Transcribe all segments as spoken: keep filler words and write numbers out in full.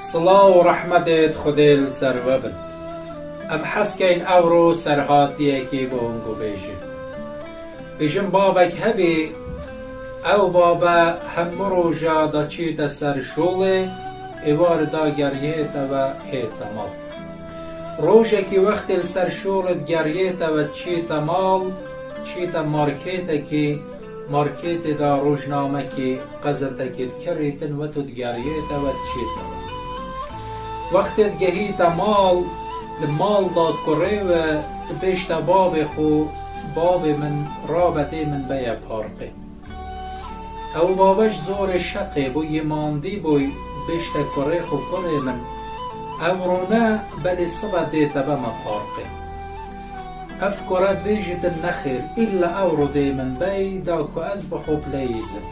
Silav û rehmetê Xwedê li ser we bin. Em hez keyn ewro serhatiyekê bi hûn bêjin. Bijin bavek hebî, ew babe hemû roja da çîte ser şolê, êvarê da geriyête ve hête mal. Rojekî wextê li ser şolê digeriyête ve çîte mal, çîte markêtekî, markêtê de rojnamekî, qezetekî dikerîtin ve tu digeriyête ve çîte. Wextê digehîte mal, li mal da kurê ve dibêjte bavê xwe, bavê min, rabetê min beye parqê. Ew babe ji zorê şeqê bû, yê mandî bû, bêjte kurê xwe, kurê min, ew rûne belê sibe dê te beme parqê. Ev kure bêjîtin nexêr, îlla ew rû dê min bey, da ku ez bi xwe bileyîzim.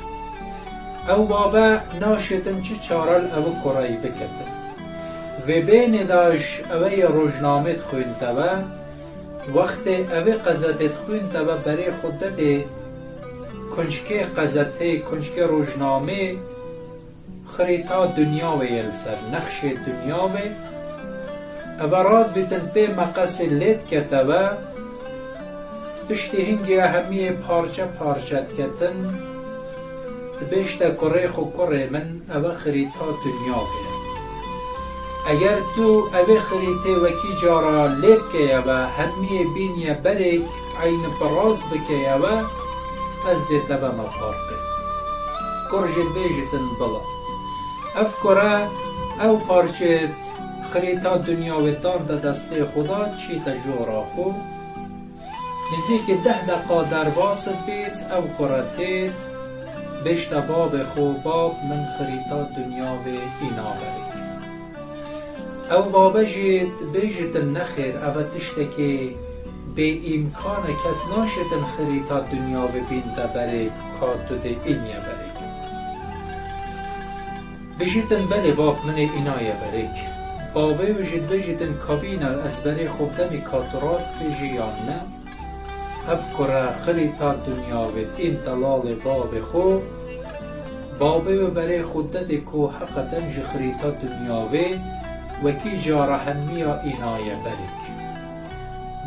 Ew babe naşêtin çi çare li ew kureyî biketin. Vê bênê de ji ewe yê rojnamê dixwînte ve, wextê evê qezetê dixwînte ve berê xwe dedê kunçkê qezetê, kunçkê rojnamê, xirîta dinyavê yê li ser, nexşê dinyavê. Eve radibîtin pê meqesê lê dikete ve, piştî hingê hemiyê parçe parçe diketin, dibêjte kurê xwe, kurê min, eve xirîta dinyavê ye. Eger tu evê xirîtê wekî cara lê bikeye ve, hemiyê bîniye berêk, eynî bi rast bikeye ve, ez dê te beme parqê. Kur jî dibêjîtin bila. Ev kure, ev parçê xirîta dinyavê dante destê xwe da, çîte jora xwe. Nizîkî deh deqa derbas dibît, ew kure têt, bêjte bavê xwe, bab, min xirîta dinyavê îna berê. Ew babe jî dibêjîtin nexêr, eve tiştekî bêîmkan e, kes naşêtin xirîta dinyavê bînte berê, ka tu dê înye berê. Bijîtin belê bab, min ê înaye berêk. Babê wî jî dibêjîtin kabîne, ez berê xwe bidemî ka tu rast bêjî yan ne. Ev kure xirîta dinyavê tîn telalê babê xwe. Babê wê berê xwe dedê ku heqeten ji xirîta dinyavê wekî cara hemiya înaye berêk.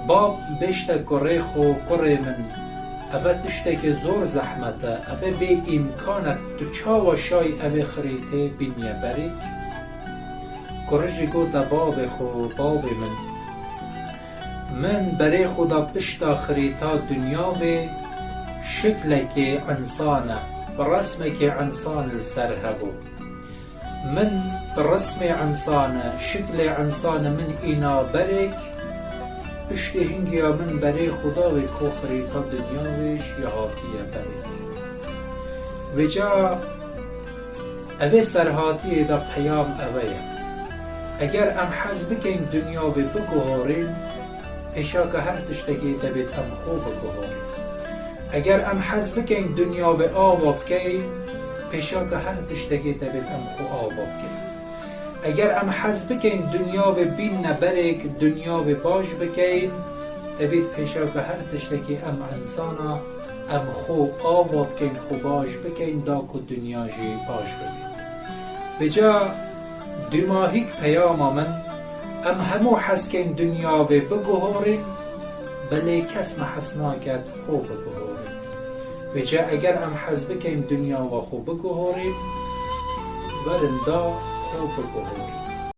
Bab bêjte kurê xwe, kurê min, eve tiştekê zor zehmet e, eve bê îmkan e, tu çawa şayî evê xirîtê bîniye berê? Kurê jî gote bavê xwe, bavê min, min berê xwe da pişta xirîta dinyavê, şiklekê însan e, bi resmekê însan li ser hebû. Min bi resmê însan e, şiklê însan e, min îna berêk, piştê hingiya min berê xwe da wê ku xirîta dinyavê jî hatiye berêk. Vêca evê serhatiyê de peyam eve ye. Eger em hez bikeyn dinyavê biguhorîn, pêşaka her tiştekê debêt em xwe biguhorîn. Eger em hez bikeyn dinyavê ava bikeyn, pêşaka her tiştekê debêt em xwe ava bikeyn. Eger em hez bikeyn dinyavê bînne berêk, dinyavê baş bikeyn, debêt pêşaka her tiştekê em însana, em xwe ava bikeyn, xwe baş bikeyn, da ku dinya jî baş bibê. Vêca dûmahîk peyama min, em hemû hez keyn dinyavê biguhorîn, belê kes me hez naket xwe biguhorît. Vêca eger em hez bikeyn dinyava xwe biguhorîn, werin da xwe biguhorîn.